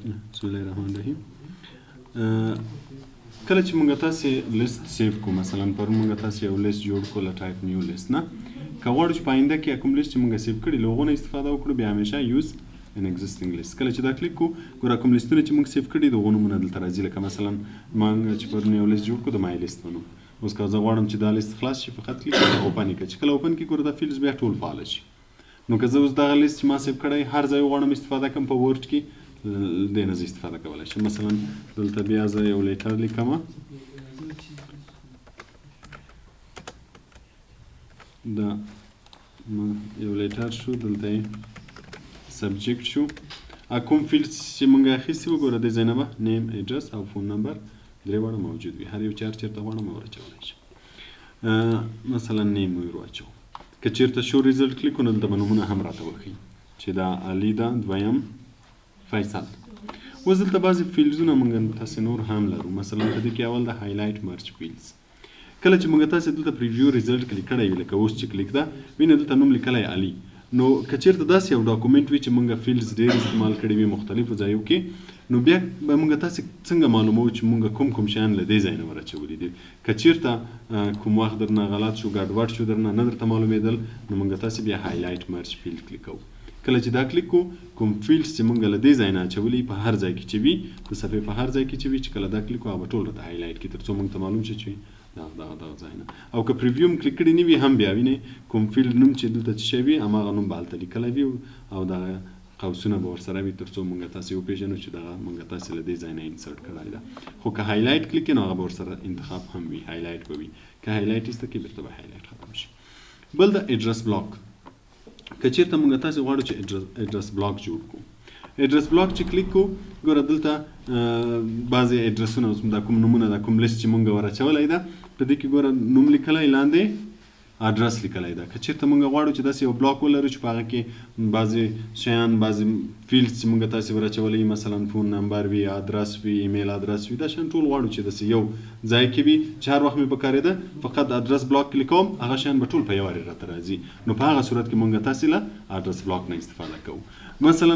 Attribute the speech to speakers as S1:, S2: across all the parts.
S1: بسم الله الرحمن الرحیم. کله چې مونږ تاسې لیست save کو، مثلا پرون مونږ تاسې یو لیست جوړ کو له type new list نه، که غواړو چې په آینده کې کوم لیست چې مونږ save کړي له هغو نه استفاده وکړو، بیا همیشه use an existing list. کله چې دا کلیک کو، ګوره کوم لیستونه چې مونږ save کړي د هغو نومونه دلته راځي. لکه مثلا مونږ چې پرون یو لیست جوړ کو د my list په نوم، اوس که زه غواړم چې دا لیست خلاص شي، فقط کلیک کړم open یې کړه. چې کله open کړي، ګوره دا fields بیا ټول فعال شي. نو که زه اوس دغه لیست چې ما save کړی هر ځای وغواړم استفاده کوم په Word کې، دې نه زه استفاده کولی شم. مثلا دلته بیا زه یو letter لیکم، دا یو letter شو، دلته یې subject شو. کوم field چې مونږ اخیستي وګوره دې ځای نه به name، address او phone number درې واړه موجود وي. هر یو چې هر چېرته غواړم ور اچولی شم. مثلا name مې ور واچوو. که چېرته show result کلیک کړو، دلته به نومونه هم راته وښیي چې دا علي ده، دویم فیصل. اوس دلته بعضې fields ونه مونږ تاسې نور هم لرو. مثلا په دې کې اول د highlight merge fields. کله چې مونږ تاسې دلته preview result کلیک کړی وي، لکه اوس چې کلیک ده، وینئ دلته نوم لیکلی علي. نو که چېرته داسې یو document وي چې مونږ fields ډېر استعمال کړي وي مختلفو ځایو کې، نو بیا به مونږ تاسې څنګه معلوموو چې مونږ کوم کوم شیان له دې ځای نه ور اچولي دي؟ که چېرته کوم وخت درنه غلط شو، ګډوډ شو، درنه نه درته معلومېدل، نو مونږ تاسې بیا highlight merge field کلیک کوو. کله چې دا کلیک کو، کوم fields چې مونږ له دې ځای نه اچولي په هر ځای کې چې وي، د صفحې په هر ځای کې چې وي، چې کله دا کلیک کو هغه به ټول راته highlight کړي، تر څو مونږ ته معلوم شي چې دغه دغه دغه ځای نه. او که preview هم کلیک کړي نه وي هم بیا وینئ کوم field نوم چې دلته څه شی وي هماغه نوم به هلته لیکلی وي او دغه قوسونه به ورسره وي، تر څو مونږ تاسې وپېژنو چې دغه مونږ تاسې له دې ځای نه insert کړی ده. خو که highlight کلیک کړئ نو هغه به ورسره انتخاب هم وي، highlight به وي. که highlight ایسته کړئ بیرته به highlight ختم شي. بل د address block. که چېرته مونږ تاسې غواړو چې address block جوړ کړو، address block چې کلیک کو، ګوره دلته بعضې ادرسونه اوس دا کوم نومونه دا کوم لیست چې مونږ ور اچولی ده، په دې کې ګوره نوم لیکلی، لاندې ادرس لیکلی ده. که چېرته مونږ غواړو چې داسې یو block ولرو چې په هغه کې بعضې شیان، بعضې fields چې مونږ تاسې ور اچولی، مثلا phone number وي، ادرس وي، email address وي، دا شیان ټول غواړو چې داسې یو ځای کې وي چې هر وخت مې پکارېده فقط address block کلیک کوم، هغه شیان به ټول په یو وارې راته راځي. نو په هغه صورت کې مونږ تاسې له address block نه استفاده کوو. مثلا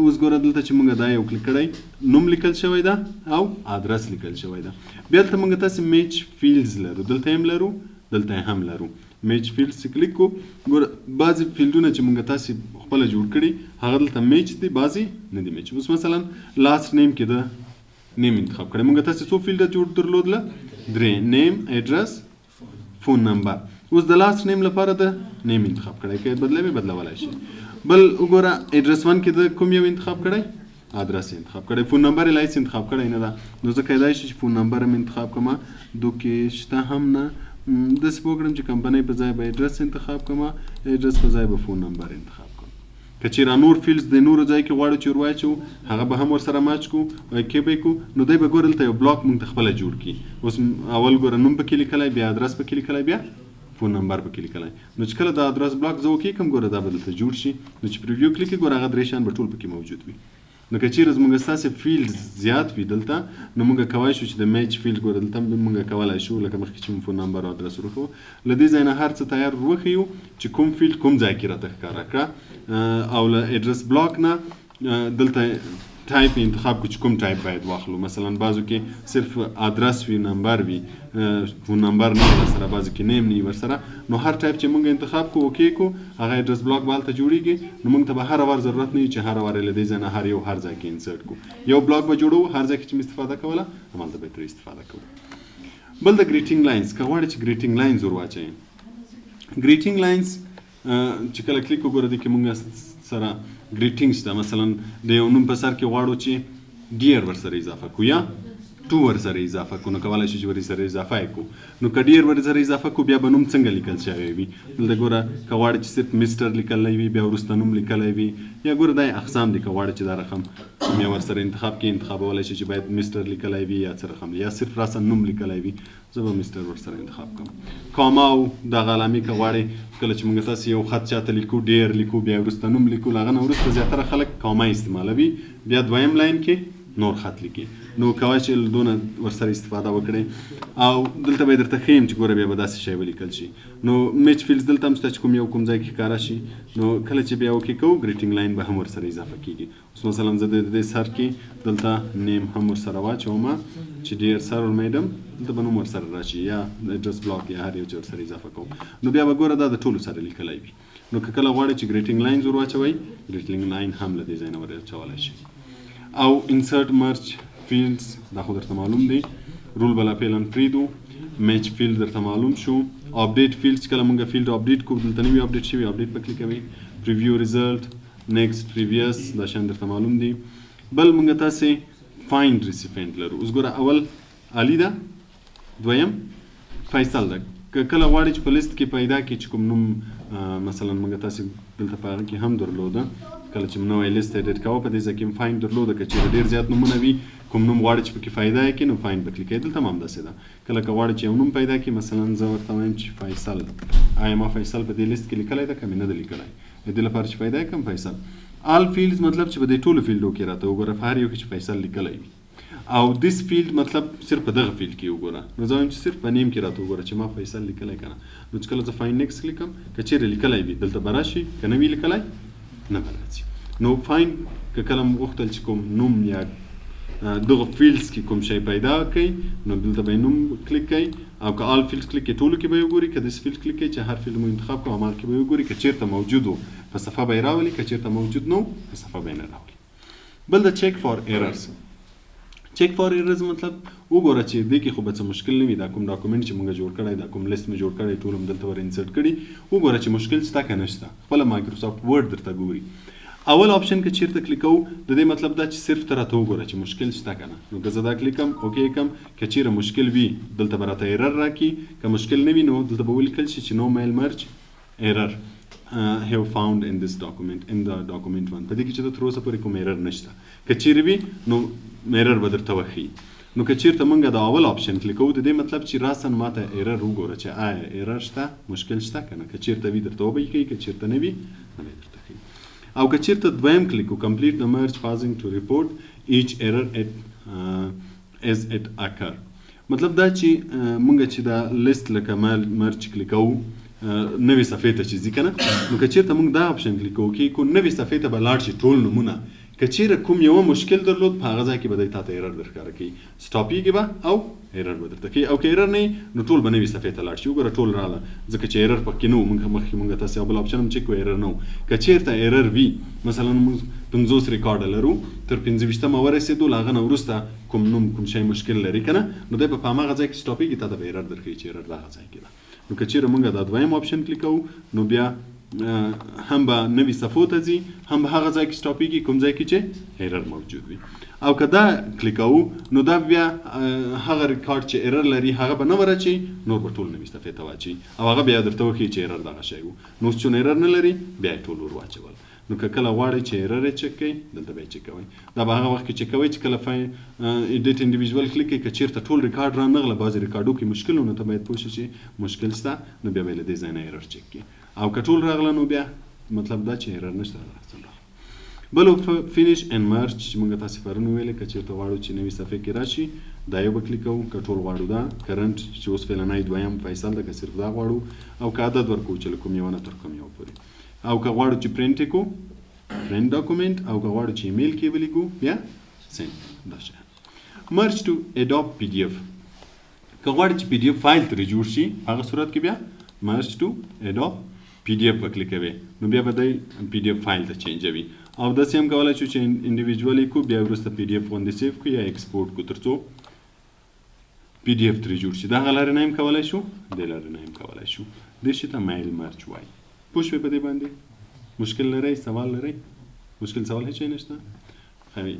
S1: اوس ګوره دلته چې مونږ دا یو کلیک کړی، نوم لیکل شوی ده او ادرس لیکل شوی ده. بیا دلته مونږ تاسې match fields لرو، دلته هم لرو، دلته هم لرو. match fields چې کلیک کو، ګوره بعضې field ونه چې مونږ تاسې خپله جوړ کړي هغه دلته match دي، بعضې نه دي match. اوس مثلا last name کې ده name انتخاب کړی. مونږ تاسې څو field جوړ درلودله؟ درې، name، address، phone number. اوس د last name لپاره د name انتخاب کړی، که بدلوي بدلولای شي. بل وګوره address one کې د کوم یو انتخاب کړی؟ ادرس انتخاب کړی. phone number یې لا هېڅ انتخاب کړی نه ده، نو زه کیدای شي چې phone number هم انتخاب کړم، دو کې شته هم نه. داسې به وکړم چې کمپنۍ په ځای به ادرس انتخاب کړم، ادرس په ځای به phone number انتخاب کړم. که چېرې نور fields د نورو ځای کې غواړو چې ور واچوو، هغه به هم ورسره match کو، کې به یې کو. نو دی به ګوره دلته یو block مونږ ته خپله جوړ کړي. اوس اول ګوره نوم پکې لیکلی، بیا ادرس پکې لیکلی، بیا phone number پکې لیکلی. نو چې کله دا address block زه okay کړم، ګوره دا به دلته جوړ شي. نو چې preview کلیک کړې، ګوره هغه درې شیان به ټول پکې موجود وي. نو که چیرې زموږ ستاسې field زیات وي دلته، نو موږ کولی شو چې د match field ګوره دلته هم موږ کولی شو، لکه مخکې چې موږ phone number او ادرس وروښوو، له دې ځای نه هر څه تیار وښیو چې کوم field کوم ځای کې راته ښکاره کړه. او له address block نه دلته تایپ انتخاب کو چې کوم تایپ باید واخلو. مثلا بعضو کې صرف ادرس وي، number وي، phone number نه ورسره، بعضو کې name نه ورسره. نو هر تایپ چې موږ انتخاب کو، okay کو، هغه address block به هلته جوړیږي. نو موږ ته به هر وار ضرورت نه وي چې هر وار له دې ځای نه هر یو هر ځای کې insert کو. یو block به جوړو، هر ځای کې چې موږ استفاده کوله همالته به ترې استفاده کوو. بل د greeting lines. که غواړئ چې greeting lines ور واچوئ، greeting lines چې کله کلیک وګوره دې کې موږ سره greeting شته. مثلا د یو نوم په سر کې غواړو چې dear ورسره اضافه کو یا to ورسره اضافه کو، نو کولای شو چې ورسره اضافه یې کو. نو که dear ورسره اضافه کو، بیا به نوم څنګه لیکل شوی وي؟ دلته ګوره که غواړې چې صرف Mister لیکلی وي، بیا وروسته نوم لیکلی وي، یا ګوره دا اقسام دي. که غواړې چې دا رقم کوم یو ورسره انتخاب کړي، انتخابولی شي چې باید Mister لیکلی وي یا څه رقم، یا صرف راساً نوم لیکلی وي. زه به Mister ورسره انتخاب کوم. کاما او دغه علامې که غواړې، کله چې موږ تاسې یو خط چاته لیکو، dear لیکو، بیا وروسته نوم لیکو، له هغه نه وروسته زیاتره خلک کاما استعمالوي، بیا دویم line کې نور خط لیکي. نو کوای شئ له دونه ورسره استفاده وکړئ. او دلته به یې درته ښیم چې ګوره بیا به داسې شی ولیکل شي. نو match fields دلته هم شته چې کوم یو کوم ځای کې ښکاره شي. نو کله چې بیا okay کوو greeting line به هم ورسره اضافه کیږي. اوس مثلا زه د دې سر کې دلته name هم ورسره واچوم چې dear sir or madam، دلته به نوم ورسره راشي یا address block یا هر یو چې ورسره اضافه کوم. نو بیا به ګوره دا د ټولو سره لیکلی وي. نو که کله غواړئ چې greeting lines ور واچوئ، greeting line هم له دې ځای نه ور اچولی شئ. او insert merge fields دا خو درته معلوم دی، rule به لا فعلا پرېږدو. match field درته معلوم شو. update field چې کله مونږ field update کوو، دلته نوي update شوي، update به کلیک کوئ. preview result، next، previous، دا شیان درته معلوم دي. بل مونږ تاسې find recipient لرو. اوس ګوره اول علي ده، دویم فیصل ده. که کله غواړئ چې په لیست کې پیدا کړئ چې کوم نوم، مثلا مونږ تاسې دلته په هغه کې هم درلوده، کله چې نوی لیست edit کوه په دې ځای کې find درلوده. که چېرې ډېر زیات نومونه وي، کوم نوم غواړئ چې پکې پیدا یې کړي، نو find به کلیک کوئ. دلته هم همداسې ده. کله که غواړئ چې یو نوم پیدا کړي، مثلا زه ورته وایم چې فیصل، آیا ما فیصل په دې لیست کې لیکلی ده که مې نه ده لیکلی؟ د دې لپاره چې پیدا یې کړم فیصل. all fields مطلب چې په دې ټولو field و کې راته وګوره، په هر یو کې چې فیصل لیکلی وي. او this field مطلب صرف په دغه field کې وګوره. نو زه وایم چې صرف په name کې راته وګوره چې ما فیصل لیکلی که نه. نو چې کله زه find next کلیک کوم، که چېرې لیکلی وي دلته به راشي، که نه وي لیکلی نه به راځي. نو find که کله مو غوښتل چې کوم نوم یا دغه fields کې کوم شی پیدا کړئ، نو دلته به یې نوم کلیک کړئ. او که all fields کلیک کړئ ټولو کې به یې وګوري، که this field کلیک کړئ چې هر field مو انتخاب کړو هماغه کې به یې وګوري. که چېرته موجود و په صفحه به یې راولي، که چېرته موجود نه و په صفحه به یې نه راولي. بل د check for errors. check for errors مطلب وګوره چې دې کې خو به څه مشکل نه وي، دا کوم document چې مونږ جوړ کړی، دا کوم لیست مو جوړ کړی، ټول هم دلته ور insert کړي، وګوره چې مشکل شته که نشته. خپله Microsoft Word درته ګوري. اول option که چیرته کلیک کوو، د دې مطلب دا چې صرف ته راته وګوره چې مشکل شته که نه. نو که زه دا کلیک کوم، okay کوم، که چیرې مشکل وي دلته به راته error راکړي، که مشکل نه وي نو دلته به ولیکل شي چې no mail merge error have found in this document, in the document one. په دې کې چې تر اوسه پورې کوم error نشته، که چیرې وي نو error به درته وښیي. نو که چیرته مونږ د اول option کلیک کوو، د دې مطلب چې راساً ماته error وګوره چې آیا error شته، مشکل شته که نه. که چیرته وي درته وبه یې ښیي، که چیرته نه وي نه به یې درته ښیي. او که چیرته دویم کلیک کو، complete the merge pausing to report each error as it occur. مطلب دا چې مونږ چې دا لیست لکه merge کلیک کوو، نوې صفحې ته چې ځي که نه، نو که چیرته مونږ دا option کلیک کوو کې کو نوې صفحې ته به لاړ شي ټول نومونه، که چیرې کوم یو مشکل درلود په هغه ځای کې به دی تاته error درښکاره کوي، stop یږي به او error به درته کوي. او که error نه وي نو ټول به نوې صفحې ته لاړ شي. وګوره ټول راغله، ځکه چې error پکې نه و. مونږ مخکې مونږ تاسې یو بل option هم چک کړو، error نه و. که چیرته error وي، مثلا مونږ 50 ریکارډ لرو، تر 25مه ورسېدو، له هغه نه وروسته کوم نوم کوم شی مشکل لري که نه، نو دی به په هماغه ځای کې stop یږي، تاته به error درښیي چې error دغه ځای کې ده. نو که چیرې مونږ دا دویم option کلیک کوو، نو بیا هم به نوي صفحو ته ځي، هم به هغه ځای کې stop یږي کوم ځای کې چې error موجود وي. او که دا کلیک کوو نو دا بیا هغه ریکارډ چې error لري هغه به نه وراچوي، نور به ټول نوي صفحې ته واچوي، او هغه بیا درته وښیي چې error دغه شی و. نو اوس چون error نه لري بیا یې ټول ور واچول. نو که کله غواړئ چې error یې چک کړئ، دلته به یې چک کوئ. دا به هغه وخت کې چک کوئ چې کله file edit individual کلیک کړئ، که چیرته ټول ریکارډ را نغله، بعضې ریکارډو کې مشکل و، نو ته باید پوه شې چې مشکل شته، نو بیا به یې له دې ځای نه error چک کړي. او که ټول راغله نو بیا مطلب دا چې error نشته، راځم راغله. بل finish and merge چې موږ تاسې پرون وویلې، که چیرته غواړو چې نوې صفحې کې راشي دا یو به کلیک کوو، که ټول غواړو دا current چې اوس فعلا دویم فیصل ده، که صرف دا غواړو، او که عدد ورکوو چې له کوم یو نه تر کوم یو پورې، او که غواړو چې پرینټ یې کړو print document، او که غواړو چې ایمیل کې ولیکو بیا send. دا شی merge to Adobe PDF، که غواړي چې PDF file ترې جوړ شي هغه صورت کې بیا merge to Adobe PDF به کلیک کوي، نو بیا به دی PDF file ته change وي. او داسې هم کولی شو چې individual یې کو، بیا وروسته PDF غوندې save کړو یا export کړو تر څو PDF ترې جوړ شي. دغه لارې نه هم کولی شو، دې لارې نه هم کولی شو. دې شي ته mail merge وایي. پوه شوې په دې باندې؟ مشکل لرئ؟ سوال لرئ؟ مشکل سوال هیڅ شی نشته؟ ښه.